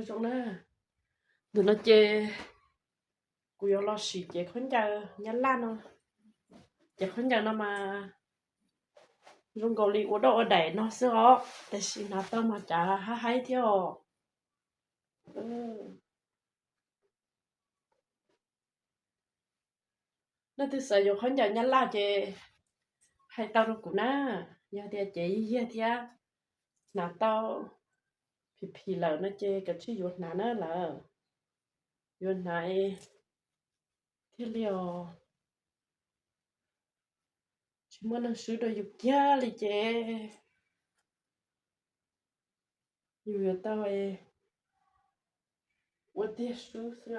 Zoo na, ntawm no ces kuv yuav los sim cev khaub ncaws nyab laj no. Cev khaub ncaws no mas zoo nkaus li ua doj ua daim no xwb os, tiam sis hnav tau mas cav haib haib thiab os. Leej twg xav yuav khaub ncaws nyab laj ces hais tau rau kuv na. Yog tias cev yig yig thiab hnav tau phim phim lawm no ces kav tsij yuav hnav na lawm. Yuav hnav thiaj li os. Tsis muaj neeg swb rau yus kiag li ces yus yuav tau ua tiag swb xwb.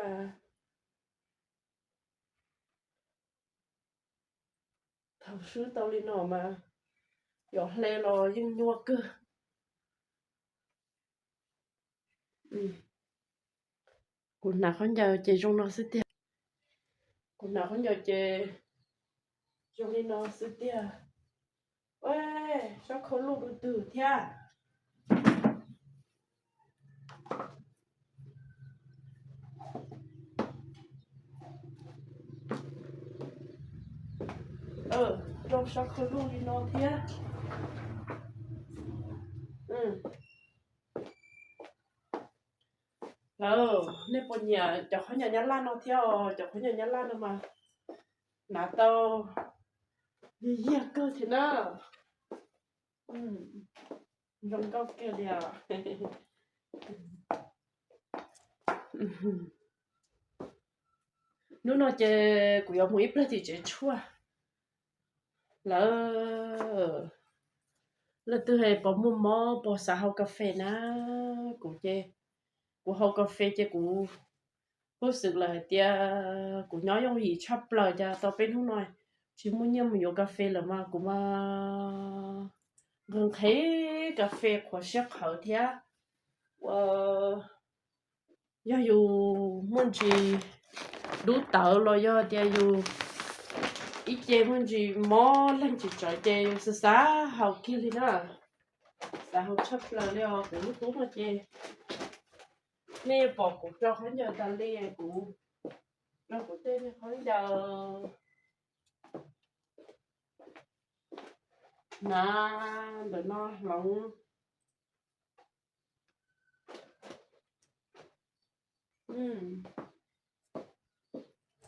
Thaum swb tau li no mas yog hle los yeej nyuaj kawg. Kuv hnav khaub ncaws ces zoo no xwb tiag. Kuv hnav khaub ncaws ces zoo li no xwb tiag. Sab khau luj du twg thiab. Rau sab khau luj li no thiab. Lawm, nej puas nyiam cov khaub ncaws nyab laj no thiab os? Cov khaub ncaws nyab laj no mas hnav tau yig yig kawg thiab na. Zoo nkauj kiag li os. Hnub no ces kuv yuav mus ib pliag tim tsev tshuaj lawm. Leej twg hais puas muaj mob puas xav hau kas fes na, kuv ces kuv hau kas fes ces kuv hub xwm lawm hais tias kuv nyob yooj yim tshaj plaws cas tau peb hnub no tsis muaj nyiaj mus yuav kas fes lawm mas kuv mas nqhis nqhis kas fes qhuav siab qhawv thiab. Ua yog yus muaj ntsis dub tawv los yog tias yus ib ce muaj ntsis mob leeg tsis tsawv ces yus xav xav haus kiag li na. Xav haus tshaj plaws li os. Kuv lub tub no ces nej pom kuv rau khaub ncaws tas li, kuv rau kuv tej khaub ncaws hnav ntawm no hloov.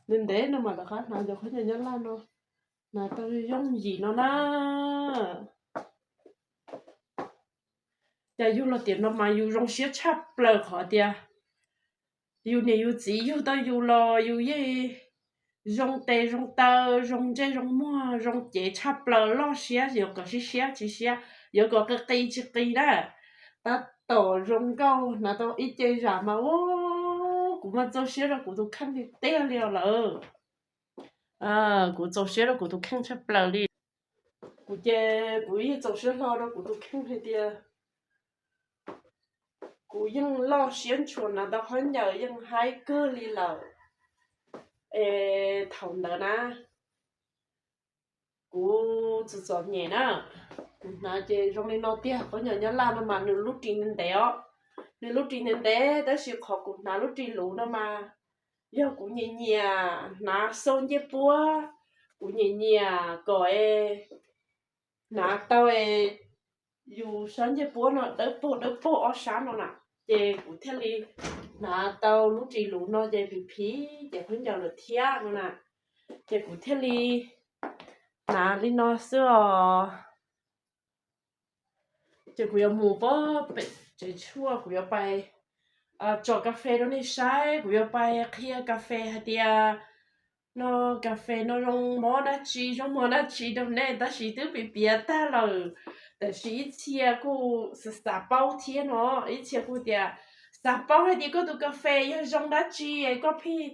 Ntev ntev no mas rov qab hnav cov khaub ncaws nyab laj no, hnav tau yooj yim no na. Cas yug los tiam no mas yus zoo siab tshaj plaws qhov tias yus niam yus txiv yug tau yus los yus yeej zoo tes zoo taw, zoo ntsej zoo muag, zoo cev tshaj plaws, loj siab yuav kom siab siab tsis siab, yuav kom qis qis tsis qis na. Tab tom zoo nkauj hnav tau ib ce zam mas ua kuv mas txaus siab rau kuv tus kheej tiag tiag li os lawm. Kuv txaus siab rau kuv tus kheej tshaj plaws li. Kuv ces kuv yeej txaus siab hlo rau kuv tus kheej hais tias kuv yeej loj siab ntshua hnav tau khaub ncaws yeej haib kawg li lawm. Es thaum ntawd na kuv txom txom nyem na, kuv hnav ces zoo li no tiag. Khaub ncaws nyab laj no mas nws lub ris ntev ntev os, nws lub ris ntev ntev tab sis qhov kuv hnav lub ris luv no mas yog kuv nyiam nyiam hnav xau ncej puab, kuv nyiam nyiam kom hnav tau yus sab ncej puab no dawb paug dawb paug ob sab no na, ces kuv thiaj li hnav tau lub ris luv no ces phim phim ces khaub ncaws lawm thiab no na, ces kuv thiaj li hnav li no xwb os. Ces kuv yuav mus pem tsev tshuaj, kuv yuav pais tso kas fes rau nej saib, kuv yuav pais qhia kas fes hais tias no kas fes no zoo mob dab tsi zoo muag dab tsi rau nej, tab sis twb piav piav tag lawm. Tab sis ib txhia kuj xav xav paub thiab no, ib txhia kuj tias xav paub hais tias koj tus kas fes yog zoo dab tsi, koj pheej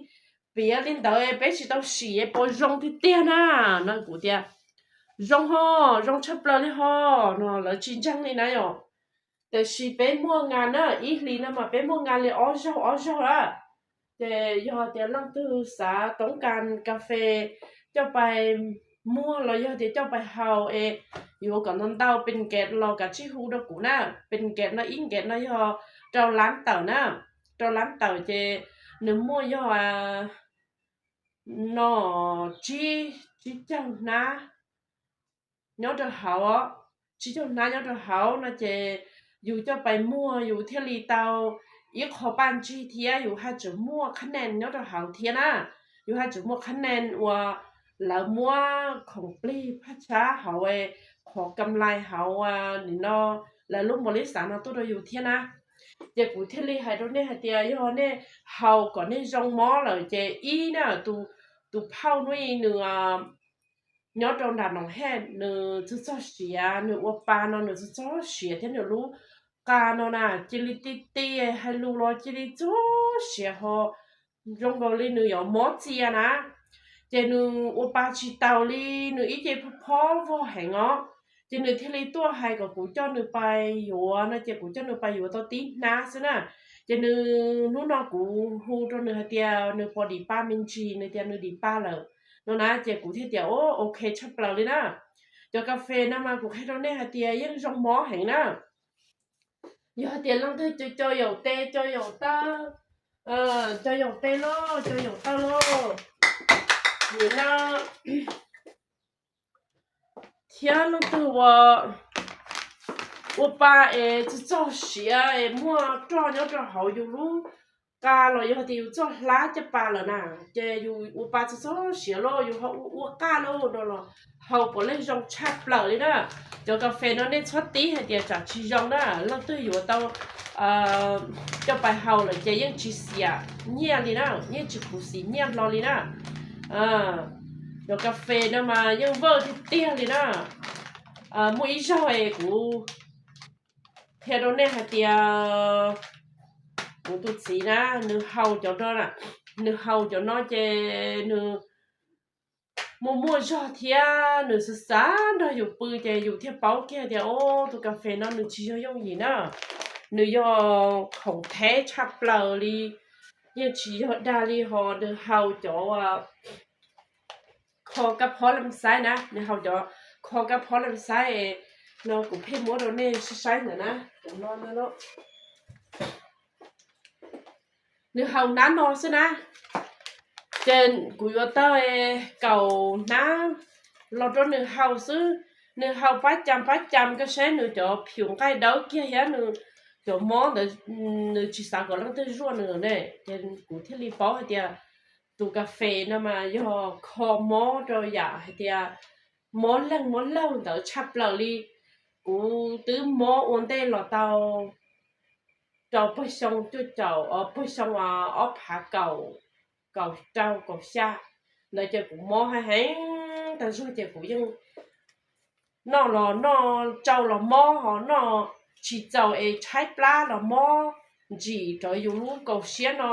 piav li ntawd peb tsis tau sim puas zoo tiag tiag na. No kuv tias zoo ho, zoo tshaj plaws li ho no, lawv tsis ntseeg li na yom. Tab sis peb muaj nqa na, ib hlis no mas peb muaj nqa li ob zaug ob zaug lawm. Ces yog tias leej twg xav toob kas kas fes coj pais muag los yog tias coj pais haus es yuav kom ntau ntau pes nkaum los kav tsij hu rau kuv na. Pes nkaum no ib nkaum no yog rau lab tawm na. rau lab taws ces nws muaj yog no tsib, tsib caug hnab nyob rau hauv, tsib caug hnab nyob rau hauv no ces yus coj pais muag yus thiaj li tau ib qho paj ntsig thiab yus haj tseem muaj qhab nees nyob rau hauv thiab na. Yus haj tseem muaj qhab nees uas lawv muab khoom plig phaj tshab hauv, qhov kam lais hauv nim no lawv lub npaum li xav no tuaj rau yus thiab na. Ces kuv thiaj li hais rau nej hais tias yog nej haus kom nej zoo mob lawm ces ib na, tus phauj hnub i nws nyob rau nram Noom Hej nws txog txog siav, nws ua pa no nws txog txog siav thiab nws lub qa no na cia li ti ti, hais lus los cia li txog siav ho zoo nkaus li nws yuav mob txia na. Ces nws ua pa tsis taus li, nws ib ce phob phob vog heev os. Ces nws thiaj li tuaj hais kom kuv coj nws pais yuav no ces kuv coj nws pais yuav tau tib hnab xwb na. Ces nws hnub no kuv hu rau nws hais tias nws puas dim pa me ntsis, nws tias nws dim pa lawm no na ces kuv thiaj tias o, ok tshaj plaws li na. Cov kas fes no mas kuv qhia rau nej hais tias yeej zoo mob heev na. Yog hais tias leej twg co yaum tes, co yaum taw, co yaum tes lauj, co yaum taw lauj, nim no thiab leej twg uas ua pa es txog txog siav es muaj roj nyob rau hauv yus lub qa los yog tias yus txoj hlab caj pas lawm na, ces yus ua pa txog txog siav lauj, yus ho ua ua qaj lauj no los haus puav leej zoo tshaj plaws li na. Cov kas fes no nej txhob tib hais tias tsam tsis zoo na, leej twg yuav tau coj pais haus lawm ces yeej tsis xiam nyiaj li na, yeej tsis khuv xim nyiaj hlo li na. Cov kas fes no mas yeej vawj tiag tiag li na. Muaj ib zaug es kuv qhia rau nej hais tias kuv tus txiv na, nws haus cov no, nws haus cov no ces nws muaj muaj zog thiab nws xav xav nrog yus pw ces yus thiaj paub kiag tias o, tus kas fes no nws tsis yog yooj yim na, nws yog khoom theb tshaj plaws li, yeej tsis yog dag li ho nws haus cov kho kab phob leej xaib na, nws haus cov kho kab phob leej xaib no kuv pheej muab rau nej saib saib ntawm na, cov no na. Nws haus hnab no xwb na, ces kuv yuav tau kaum hnab los rau nws haus xwb. Nws haus pab cam pab cam koj saib nws cov phim nqaij dawb kiag thiab nws cov mob ntawd, nws tsis xav kom leej twg zuaj nws ne. Ces kuv thiaj li paub hais tias tus kas fes no mas yog kho mob rau yam hais tias mob leeg mob laug ntawd tshaj plaws li. Kuv twb mob ua ntej los tau rau pawg xyoo cuaj caum, pawg xyoo ob phav kaum, kaum rau kaum xya ntawd ces kuv mob heev heev tag zog ces kuv yeej noj los noj, tsau los mob, ho noj tsis txaus es tshaib plab los mob ntsim rawv yus lub kaus siab no,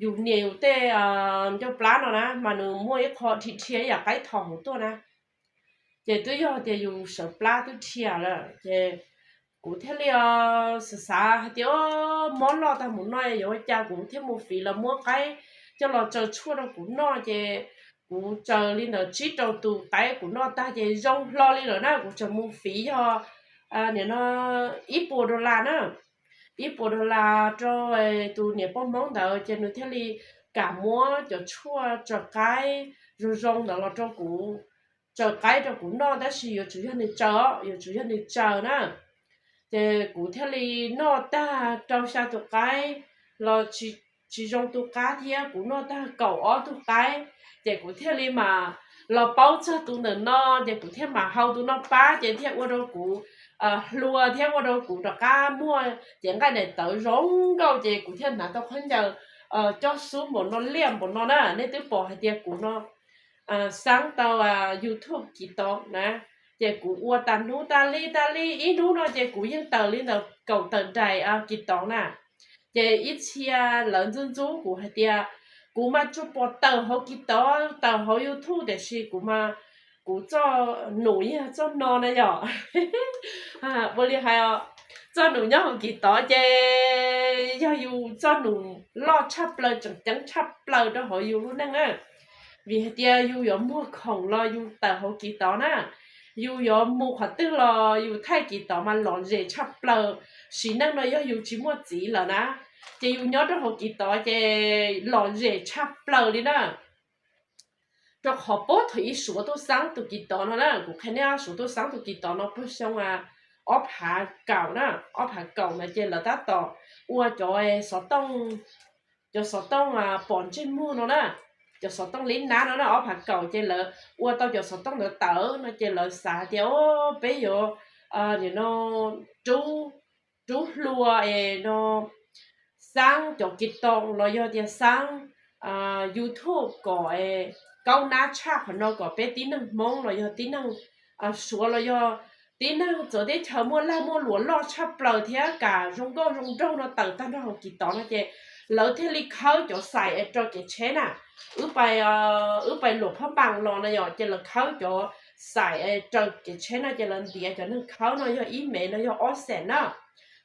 yus nias yus tej ncauj plab no na mas nws muaj ib qho dhia dhia ib yam qaib tho hauv tuaj na. Ces twb yog tias yus sawv plab twb dhia lawm ces kuv thiaj li xav xav hais tias mob loj tag mus no yuav ua cas, kuv thiaj mus fiv los muab qaib coj los tsaws tshuaj rau kuv noj ces kuv tsaws li ntawd tsib rau tus qaib kuv noj tag ces zoo hlo li lawm na. Kuv tseem mus fiv yog nim no ib puas dollar na, ib puas dollar rau tus niam poj Hmoob ntawd ces nws thiaj li kam muab cov tshuaj tsaws qaib zoo zoo ntawd los rau kuv, tsaws qaib rau kuv noj tab sis yuav tsum yog nws tsaws os, yuav tsum yog nws tsaws na. Ces kuv thiaj li noj tag rau xya tus qaib los tsis zoo tu qab thiab, kuv noj tag kaum ob tug qaib ces kuv thiaj li mam los paub txog tus ntawm no ces kuv thiaj mam haus tus no pab ces thiaj ua rau kuv hluas thiab ua rau kuv rov qab muaj cev nqaij daim tawv zoo nkauj ces kuv thiaj hnav tau khaub ncaws cob xub npaum no liaj npaum no na. Nej twb pom hais tias kuv no xaab tau YouTube Kiv Tov na, ces kuv ua tas hnub tas li tas li ib hnub no ces kuv yeej tawm li ntawm kaum tawm daim Kiv Tov na. Ces ib txhia lawv ntxub ntxub kuv hais tias kuv mas tsuas pom tawm hauv Kiv Tov tawm hauv YouTube tiam sis kuv mas kuv txoj num yog txoj no na yom. Ua li hais txoj num nyob hauv Kiv Tov ces yog yus txoj num loj tshaj plaws tseem ceeb tshaj plaws rau hauv yus lub neej na. Vim hais tias yus yuav muag khoom los yus tawm hauv Kiv Tov na, yus yuav mus qhov twg los yus thaij Kiv Tov mas lom zem tshaj plaws. Sim neej no yog yus tsis muaj txiv lawm na, Ces yus nyob rau hauv kis tov ces lom zem tshaj plaws li na. Rau qhov puag thaum ub Suav tuaj xaab tus kis tov no na, kuv qhia nej, Suav tuaj xaab tus kis tov no puag xyoo ob phav kaum na, ob phav kaum na ces lawv tab tom ua cov xov tooj, cov xov tooj pom ntsej muag no na, cov xov tooj lib nab no na, ob phav kaum ces lawv ua tau cov xov tooj ntawd tawm no ces lawv xav tias o, peb yuav nim no rub, rub hlua es no xaab cov kis tov los yog tias xaab YouTube kom kaub nab tshaj qhov no kom peb tib neeg Hmoob los yog tib neeg Suav los yog tib neeg txawv teb chaws muaj lag muaj luam loj tshaj plaws thiab kam zoo nkauj zoo nraug no tawm tag nrho hauv kis tov no ces lawv thiaj li khawb cov xais es raws kev tsheb na. Wb pais, wb pais Luam Phab Npas los na yom, ces lawv khawb cov xais es raws kev tsheb no ces lawv ntiav cov neeg khawb no yog ib mev no yog ob xees na.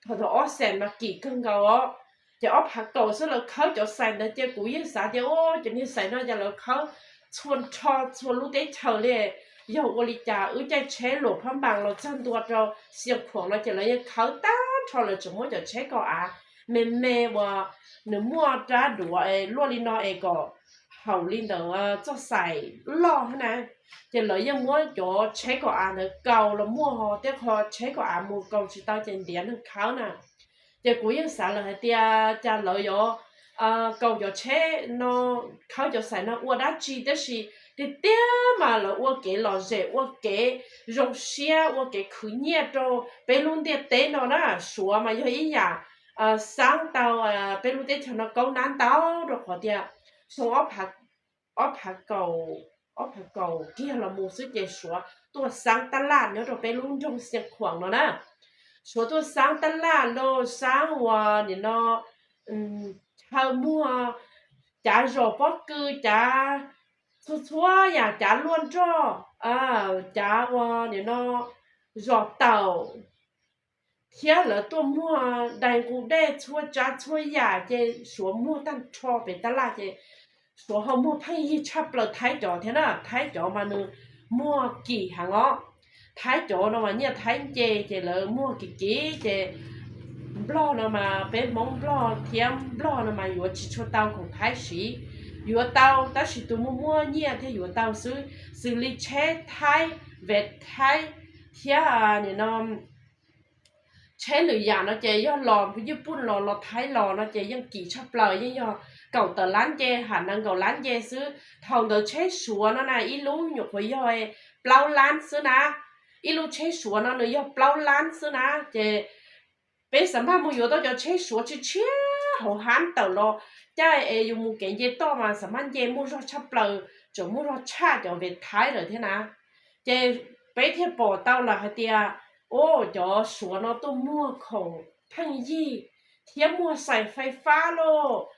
Thaum thaum ob xees mas kim kawg nkaus os. Ces ob phav kaum xwb lawv khawb cov xais ntawd ces kuv yeej xav tias o, cov niag xais no ces lawv khawb txhua nrho txhua lub teb chaws li. Yog ua li cas wb caij tsheb Luam Phab Npas los txog ntua rau Xia Khuam no ces lawv yeej khawb tag nrho, lawv tseem muab cov tsheb kaus av me me uas nws muaj rab duav luaj li no es kom haum li ntawd txoj xais loj na. Ces lawv yeej muab cov tsheb kaus av ntawd kaus los muaj, tej qho tsheb kaus av mus kaus tsis tau ces ntiav neeg khawb na. Ces kuv yeej xav lawm hais tias cas lawv yuav kaus cov tsheb no, khawb cov xais no ua dab tsi, tab sis tiag tiag mas lawv ua kev lom zem, ua kev zoo siab, ua kev khwv nyiaj rau peb lub ntiaj teb no na. Suav mas yog ib yam xaab tau peb lub teb chaws no kaub nab ntau, rau qhov tias xyoo ob phav kaum, ob phav kaum kiag los mus xwb ces Suav tuaj xaab tab laj nyob rau peb lub nroog Xia Khuam no na. Suav tuaj xaab tab laj los xaab uas nim no chaw muag, cav zos pob kws, cav txhua txhua yam, cav luaj nroj, cav uas nim no zos taum, thiab lawv tuaj muag dais nqus dej txhua tsav txhua yam ces Suav muag tag nrho pem tab laj ces Suav ho muag pheej yig tshaj plaws Thaib cov thiab na. Thaib cov mas nws muag kim heev os. Thaib cov no mas nyiaj Thaib nce ces lawv muag kim kim ces Nplog no mas peb Hmoob Nplog thiab Nplog no mas yuav tsis tshua tau khoom Thaib siv. Yuav tau tab sis tus muaj muaj nyiaj thiaj yuav tau xwb, xws li tsheb Thaib, veg Thaib thiab nim no tsheb lwm yam no ces yog los Nyij Pooj los, los Thaib los no ces yeej kim tshaj plaws, yeej yog kaum tawm lab nce, ham nees nkaum lab nce xwb. Thaum ntawd tsheb Suav no na ib lub nyuam qhuav yog plaub lab xwb na. Ib lub tsheb Suav no nws yog plaub lab xwb na. Ces peb xav maj mus yuav tau cov tsheb Suav tshiab tshiab hauv hab tawm los, caij es yus mus kev nce toj mas xav maj nce muaj zog tshaj plaws, tseem muaj zog tshaj cov veg Thaib lawm thiab na. Ces peb thiaj pom tau lawm hais tias, o, cov Suav no tuaj muag khoom pheej yig thiab muag xais fais fab lauj,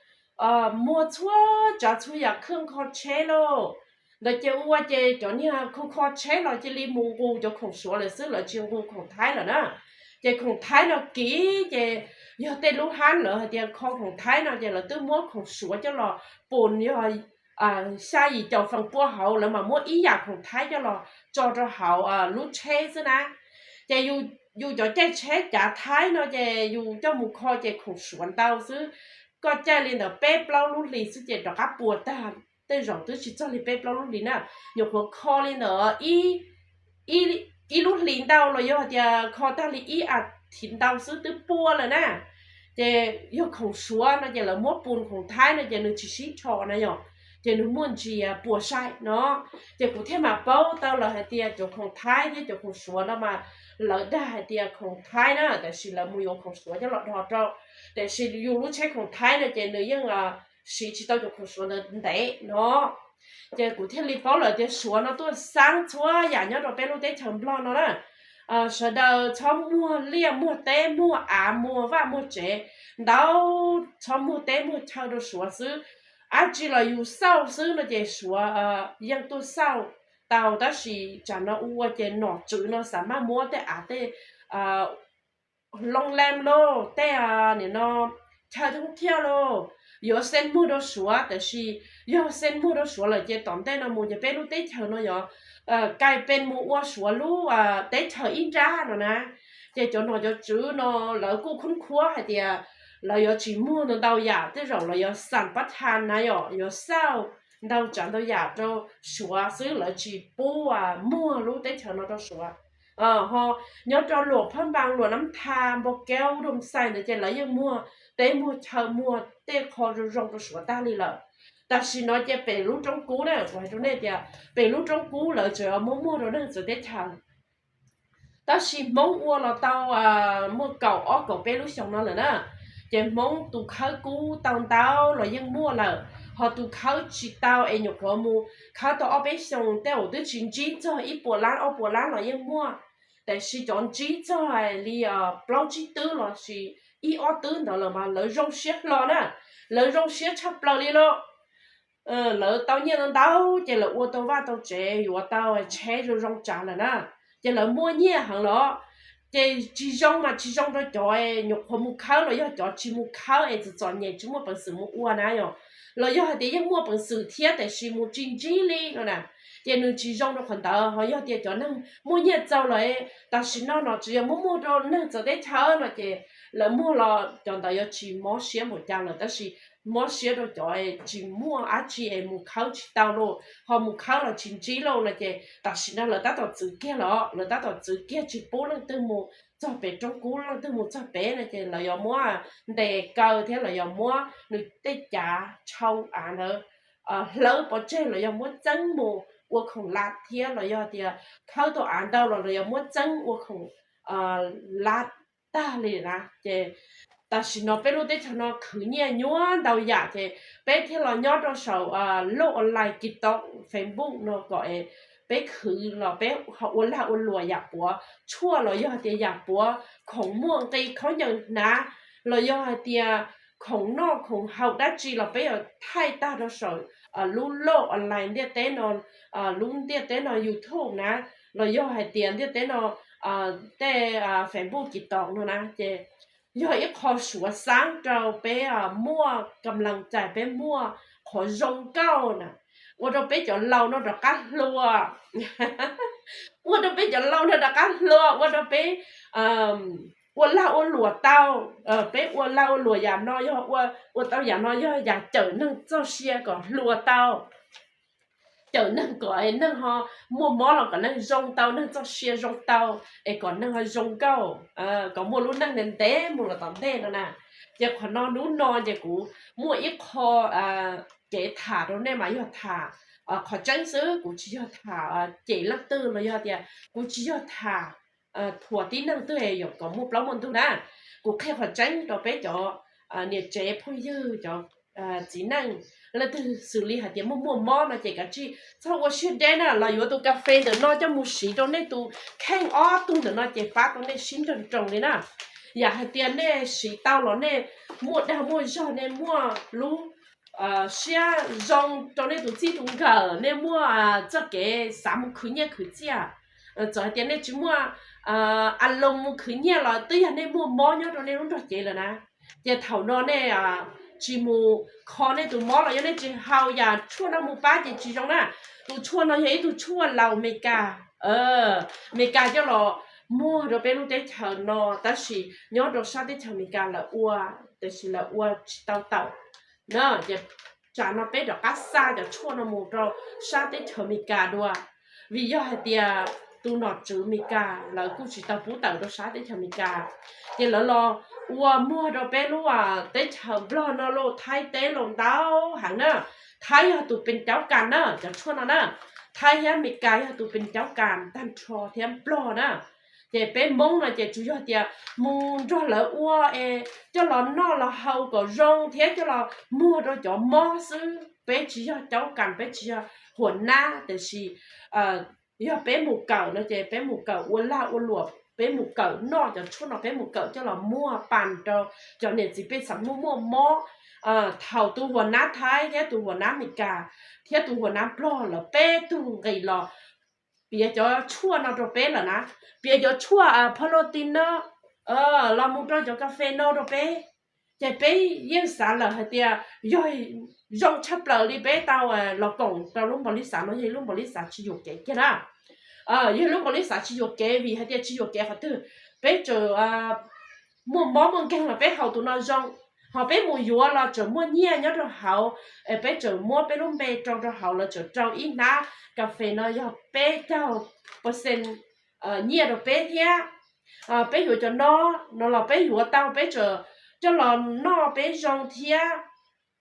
muag txhua tsav txhua yam khwj kho tsheb lauj. Ntawd ces ua ces cov niag khu kho tsheb los cia li mus nqus cov khoom Suav lawm xwb, lawv tsis nqus khoom Thaib lawm na. Ces khoom Thaib no kim ces yog tej lub hab lawv hais tias kho khoom Thaib no ces lawv twb muab khoom Suav coj los pus yog xya yim caum feem pua hauv, lawv mas muab ib yam khoom Thaib coj los tso rau hauv lub tsheb xwb na. Ces yus cov caij tsheb cav Thaib no ces yus coj mus kho ces khoom Suav ntau xwb. Koj caij li ntawd peb plaub lub hlis xwb ces rov qab puas tag, tej zaum twb tsis txog li peb plaub lub hlis na. Nyuam qhuav kho li ntawd ib lub hlis ntau los yog hais tias kho tag li ib as thiv ntau xwb twb puas lawm na. Ces yog khoom Suav no ces lawv muab pus khoom Thaib no ces nws tsis sib rho na yom, ces nws muaj ntsis puas sai no. Ces kuv thiaj mam paub tau lawm hais tias cov khoom Thaib thiab cov khoom Suav no mas lawv dag hais tias khoom Thaib na, tiam sis lawv mus yuav khoom Suav coj los dhos rau. Tiam sis yus lub tsheb khoom Thaib no ces nws yeej siv tsis tau cov khoom Suav ntawd ntev no. Ces kuv thiaj li paub lawm tias Suav no tuaj xaab txhua yam nyob rau peb lub teb chaws Nplog no na. Sawv daws txhob muag liaj muag teb, muag av muag vaj muag tsev ntau, txhob muag teb muag chaw rau Suav xwb. Dab tsi los yus xauj xwb no ces Suav yeej tuaj xauj tau, tab sis tsam no ua ces nom tswv no xav maj muab tej av tej loo leem lauj, tej nim no chaw thoob thiaj lauj, yuav xeeb muag rau Suav, tiam sis yog xeeb muag rau Suav lawm ces tom ntej no mus ces peb lub teb chaws no yuav kai pes mus ua Suav lub teb chaws ib nrab no na. Ces cov nom cov tswv no lawv kuj khub khuab hais tias lawv yuav tsis muag ntau ntau yam, tej zaum lawv yuav xam pab tha na yom, yuav xauj ntau tsav ntau yam rau Suav xwb, lawv tsis pub muag lub teb chaws no rau Suav. Ho nyob rau Luam Phab Npas, Luam Nab Tha, Npau Kev, Doo Xais ntawd ces lawv yeej muag teb muag chaw, muag tej qho zoo zoo rau Suav tag li lawm. Tam sim no ces pem lub roob kub na, kuv hais rau nej tias pem lub roob kub lawv tseem muab muag rau neeg txawv teb chaws. Tab sis Hmoob ua los tau muaj kaum ob kaum peb lub xyoo no lawm na, ces Hmoob tus khawb kub tau ntau los yeej muaj lawm, ho tus khawb tsis tau es nyuam qhuav mus khawb tau ob peb xyoos tej zaum twb tsis ntsib txog ib puas lab ob puas lab los yeej muaj. Tiam sis cov ntsib txog li plaub tsib twb los sis ib ob twb ntawd lawm mas lawv zoo siab hlo na, lawv zoo siab tshaj plaws li lauj. Lawv tau nyiaj ntau ntau ces lawv ua tau vaj tau tsev, yuav tau tsheb zoo zoo tsav lawm na, ces lawv muaj nyiaj heev los. Ces tsis zoo mas tsis zoo rau cov nyuam qhuav mus khawb los yog cov tsis mus khawb es txom txom nyem tsis muaj peev xwm mus ua na yom, los yog hais tias yeej muaj peev xwm thiab tiam sis mus tsis ntsib li no na, ces nws tsis zoo rau qhov ntawd. Ho yog tias cov neeg muaj nyiaj txaus lawm, tam sim no no tsis yog muab muag rau neeg txawv teb chaws no ces lawv muag los cov ntawd yuav tsis mob siab npaum cas lawm, tab sis mob siab rau cov tsis muaj dab tsi es mus khawb tsis tau lauj, ho mus khawb los tsis ntsib lauj no ces tam sim no lawv tab tom txwv kiag los, lawv tab tom txwv kiag tsis pub leej twg mus txog pem roob kub, leej twg mus txog pem no ces lawv yuav muab ntes kaw thiab lawv yuav muab nws tej cav tshau av ntawd hlawv pov tseg, lawv yuav muab txeeb mus ua khoom lat thiab los yog tias khawb tau av ntau los lawv yuav muab txeeb ua khoom lat tag li na. Ces tam sim no peb lub teb chaws no khwv nyiaj nyuaj ntau yam ces peb thiaj los nyob rau saum lub online TikTok, Facebook no kom peb khwv los peb ho ua lag ua luam yam puav tshuaj los yog hais tias yam puav khoom muaj nqi khaub ncaws hnav, los yog hais tias khoom noj khoom haus dab tsi los peb yuav thaij tag rau saum lub loj online ntiaj teb no, lub ntiaj teb no YouTube na, los yog hais tias ntiaj teb no tej Facebook TikTok no na, ces yog ib qho suav xaab rau peb muaj kam laj cai, peb muaj qhov zoo nkauj na, ua rau peb cov laus no rov qab hluas, ua rau peb cov laus no rov qab hluas, ua rau peb ua lag ua luam tau, peb ua lag ua luam yam no yog ua tau yam no yog yam cawm neeg txoj sia kom hluas tau, cawm neeg kom neeg ho muaj mob los kom neeg zoo tau, neeg txoj sia zoo tau, es kom neeg ho zoo nkauj, kom muaj lub neej ntev ntev mus los tom ntej no na. Ces qhov no hnub no ces kuv muaj ib qho kev tham rau nej mas yog tham qhov tseeb xwb, kuv tsis yog tham cem leej twg los yog tias kuv tsis yog tham thuam tib neeg twg kom muaj plaub muaj ntug na. Kuv qhia qhov tseeb rau peb cov niam tsev phooj ywg, cov txiv neej, leej twg xws li hais tias muaj muaj mob no ces kav tsij txhob ua siab deb na, los yuav tus kas fes ntawm no coj mus siv rau nej tus kheej ob tug ntawm no ces pab rau nej sib nrog nroos li na. Yam hais tias nej siv tau los nej muaj dag muaj zog, nej muaj lub siab zoo rau nej tus txij tus nkawm, nej muaj txoj kev xav mus khwv nyiaj khwv txiaj, txawm hais tias nej tsis muaj a loo mus khwv nyiaj los twb yog nej muaj mob nyob rau nej lub nrog cev lawm na. Ces thaum no nej tsis mus kho nej tus mob los yog nej tsis haus yam tshuaj no mus pab ces tsis zoo na. Tus tshuaj no yog ib tug tshuaj laus Meskas, Meskas coj los muag rau peb lub teb chaws no, tab sis nyob rau sab teb chaws Amelikas lawv ua, tiam sis lawv ua tsis tau tawm na. Ces tsam no peb rov qab xa cov tshuaj no mus rau sab teb chaws Amelikas dua, vim yog hais tias tus nom tswv Amelikas lawv kuj tsis tau pub tawm rau sab teb chaws Amelikas, ces lawv los ua muag rau peb lub teb chaws Nplog no lauj, Thaib teb los ntau heev na. Thaib yog tus pes caub kas na cov tshuaj no na, Thaib thiab Amelikas yog tus pes caub kas tag nrho thiab Nplog na. Ces peb Hmoob no ces tsuas yog tias mus nrog lawv ua es coj los noj los haus kom zoo thiab coj los muag rau cov mob xwb, peb tsis yog caub kas, peb tsis yog huam nab, tiam sis yog peb mus kawm no ces peb mus kawm ua lag ua luam, peb mus kawm noj cov tshuaj no, peb mus kawm coj los muag pas rau cov niam txiv pej xeem muaj muaj mob. Thaum tus huam nab Thaib thiab tus huam nab Amelikas thiab tus huam nab Nplog lawv peb tug nqis los piav cov tshuaj no rau peb lawm na, piav cov tshuaj pha lo ti no los mus rau cov kas fes no rau peb, ces peb yeej xav lawm hais tias yog zoo tshaj plaws li peb tau los koom rau lub npaum li xav no, yog lub npaum li xav tsis yuam kev kiag na. Yog lub npaum li xav tsis yuam kev, vim hais tias tsis yuam kev qhov twg, peb tseem muaj mob muaj nkeeg los peb haus tus no zoo. Ho peb mus yuav los tseem muaj nyiaj nyob rau hauv, peb tseem muab peb lub npe rau rau hauv, lawv tseem rau ib hnab kas fes no yog peb caug percent nyiaj rau peb thiab. Peb yuav cov no, no los peb yuav tau peb tseem coj los noj peb zoo thiab.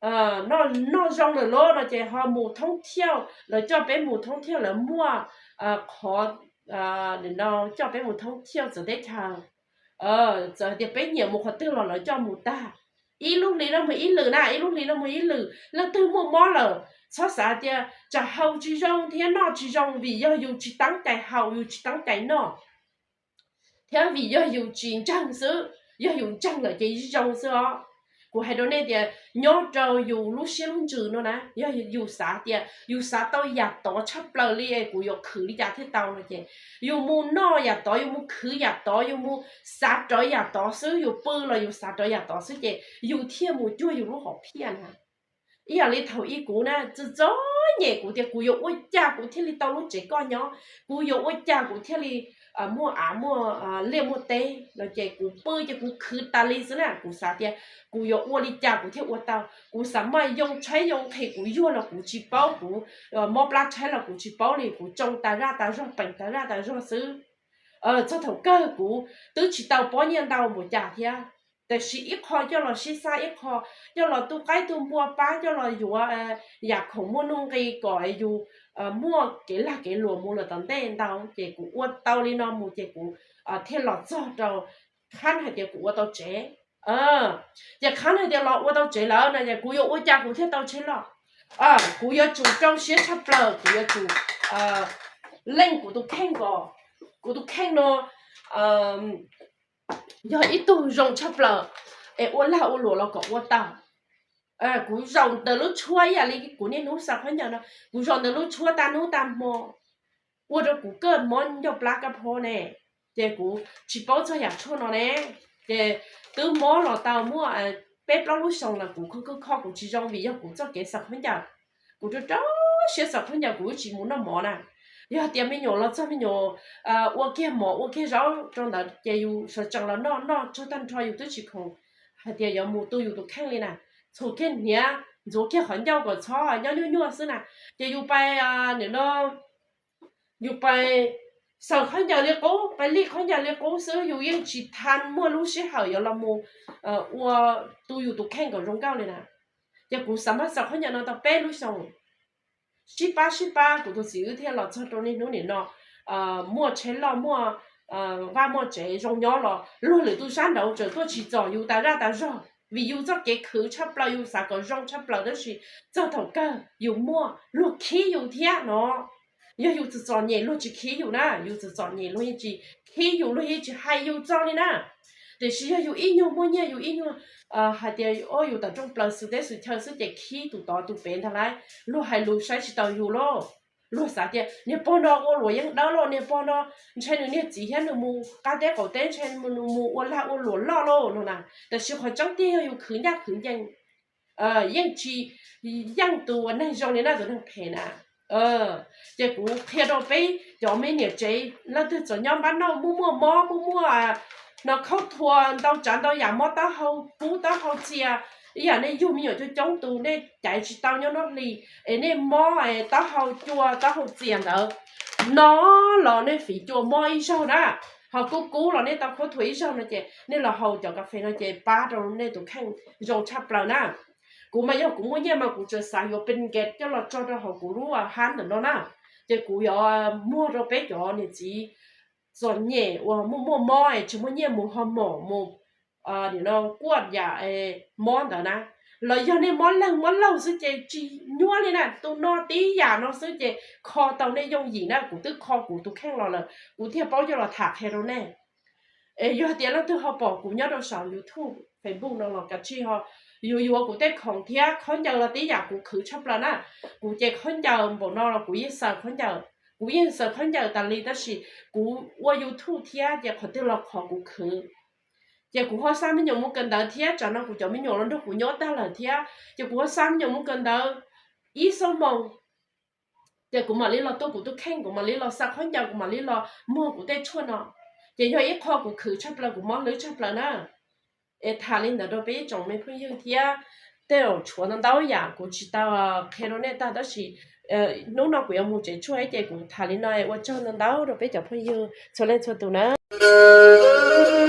Noj zoo lawm lauj no ces ho mus thoob thiauj, lawv coj peb mus thoob thiauj, lawv muaj qhov coj peb mus thoob thiauj txawv teb chaws. Txawm hais tias peb nyiam mus qhov twg los lawv coj mus tag. Ib lub hli no mus ib lwm na, ib lub hli no mus ib lwm. Leej twg muaj mob lawm txhob xav tias tsam haus tsis zoo thiab noj tsis zoo, vim yog yus tsis teeb cai haus, yus tsis teeb cai noj, thiab vim yog yus tsis ntseeg xwb. Yog yus ntseeg lawm ces zoo xwb os. Kuv hais rau nej tias nyob rau yus lub siab lub ntsws no na, yog yus xav tias yus xav tau yam tod tshaj plaws li es kuv yuav khwv li cas thiaj tau no ces yus mus noj yam tod, yus mus khwv yam tod, yus mus xav rawv yam tod xwb, yus pw los yus xav rawv yam tod xwb ces yus thiaj mus cuag yus lub hom phiaj na. Ib yam li thaum ub kuv na, txom txom nyem, kuv tias kuv yuav ua cas kuv thiaj li tau lub tsev koj nyob, kuv yuav ua cas kuv thiaj li muaj av muaj liaj muaj teb no ces kuv pw ces kuv khwv tas li xwb na. Kuv xav tias kuv yuav ua li cas kuv thiaj ua tau, kuv xav maj yoo tshaib yoo nqhis, kuv yuag los kuv tsis paub, kuv mob plab tshaib los kuv tsis paub li, kuv tsoo tas zaj tas zog, peem tas zaj tas zog xwb. Txog thaum kawg kuv twb tsis tau pob nyiaj ntau npaum cas thiab, tab sis ib qho coj los sib xab, ib qho coj los tu qaib tu npua pab, coj los yuav yam khoom muaj nuj nqi kom yus muaj kev lag kev luam mus lawm tom ntej ntau, ces kuv ua tau li no mus ces kuv thiaj los txog rau qhab hais tias kuv ua tau tsev. Ces qhab hais tias los ua tau tsev lawm no ces kuv yuav ua cas kuv thiaj tau tsheb loj. Kuv yuav tsum rau siab tshaj plaws, kuv yuav tsum leej kuv tus kheej ko, kuv tus kheej no yog ib tug zoo tshaj plaws es ua lag ua luam los kom ua tau. Kuv zaum ntawm lub tshuab ib yam li kuv niaj hnub xa khaub ncaws no, kuv zaum ntawm lub tshuab tag hnub tag hmo, ua rau kuv kawg mob ncauj plab kab phob ne, ces kuv tsis paub txog yam tshuaj no ne, ces twb mob los tau muaj peb plaub lub xyoos lawm kuv kho kho kuv tsis zoo vim yog kuv txoj kev xa khaub ncaws. Kuv rau rau siab xa khaub ncaws, kuv twb tsis mus noj mov na. Yog tias me nyuam los txog, me nyuam ua kiag mov ua kiag zaub rau ntawd ces yus sawv tsees los noj, noj tsawg tag nrho yus twb tsis khoom hais tias yuav mus tu yus tus kheej li na. Txhuam kiag hniav, ntxuav kiag qhov ncauj kom txhob nyob nyuaj nyuaj xwb na, ces yus pais, nim no yus pais xaws khaub ncaws li qub, pais lij khaub ncaws li qub xwb, yus yeej tsis tha muaj lub sij hawm yuav los mus ua tu yus tus kheej kom zoo nkauj li na. Ces kuv xav mas xaws khaub ncaws no tau peb lub xyoos, sib pab sib pab kuv tus txiv wb thiaj los txog rau niaj hnub nim no muaj tsheb loj, muaj vaj muaj tsev zoo nyob los luag lwm tus sab nraud tseem tuaj tsim txom yus tas zaj tas zog vim yus txoj kev khwv tshaj plaws, yus xav kom zoo tshaj plaws tab sis txog thaum kawg yus muaj luag khib yus thiab no. Yog yus txom txom nyem luag tsis khib yus na, yus txom txom nyem luag yeej tsis khib yus, luag yeej tsis hais yus txog li na. Tiam sis yog yus ib nyuag muaj nyiaj, yus ib nyuag hais tias o yus tawm rooj plaws xwm teb xwm chaw xwb ces khib tus tod tus pem ntag lauj, luag hais lus saib tsis taus yus lauj. Luag xav tias niag pog no ua luam yeej dawb lauj, niag pog no ntshe nws niag txiv thiab nws mus qab teb qaum teb ntshe nws mus ua lag ua luam loj lauj no na. Tab sis qhov tseeb tiag yog yus khwv ncaj khwv ncees, yeej tsis yeej tus neeg zoo li na, tus neeg phem na. Ces kuv qhia rau peb cov me niam tsev leej twg txom nyem npab noj, muaj muaj mob, muaj muaj no khaub thuas ntau tsav ntau yam, mob taub hau kub taub hau txias, ib yam nej yug me nyuam coob coob tus nej caiv tsis tau nyob noj hli es nej mob taub hau cua taub hau txias ntawd, no los nej fiv cua mob ib zaug na, ho kub kub los nej tau khaub thuas ib zaug no ces nej los haus cov kas fes no ces pab rau nej tus kheej zoo tshaj plaws na. Kuv mas yog kuv muaj nyiaj mas kuv tseem xav yuav pes nkev coj los tso rau hauv kuv lub hab ntawm no na, ces kuv yuav muag rau peb cov niam txiv txom nyem uas muaj muaj mob es tsis muaj nyiaj mus ho mom mus kuaj yam mob ntawd na. Los yog nej mob leeg mob laug xwb ces tsis nyuaj li na, tus no tib yam no xwb ces kho tau nej yooj yim na. Kuv twb kho kuv tus kheej los lawm kuv thiaj paub coj los tham qhia rau nej. Es yog tias leej twg ho pom kuv nyob rau saum YouTube, Facebook no los kav tsij ho yuav yuav kuv tej khoom thiab, khaub ncaws los tib yam kuv khwv tshaj plaws na. Kuv ces khaub ncaws npaum no los kuv yeej xaws khaub ncaws, kuv yeej xaws khaub ncaws tas li tab sis kuv ua YouTube thiab ces qhov twg los qhov kuv khwv. Ces kuv ho xa me nyuam mus kawm ntawv thiab, tsam no kuv cov me nyuam los nrog kuv nyob tag lawm thiab ces kuv ho xa me nyuam mus kawm ntawv ib xuab moos. Ces kuv mam li los tu kuv tus kheej, kuv mam li los xa khaub ncaws, kuv mam li los muag kuv tej tshuaj no. Ces yog ib qho kuv khwv tshaj plaws, kuv mob hlwb tshaj plaws na. Es tham li ntawd rau peb tsoom me phooj ywg thiab. Tej zaum tshuav ntau ntau yam kuv tsis tau qhia rau nej tag, tab sis hnub no kuv yuav mus tsev tshuaj ces kuv tham li no, ua tsaug ntau ntau rau peb cov phooj ywg txhua leej txhua tus nawb.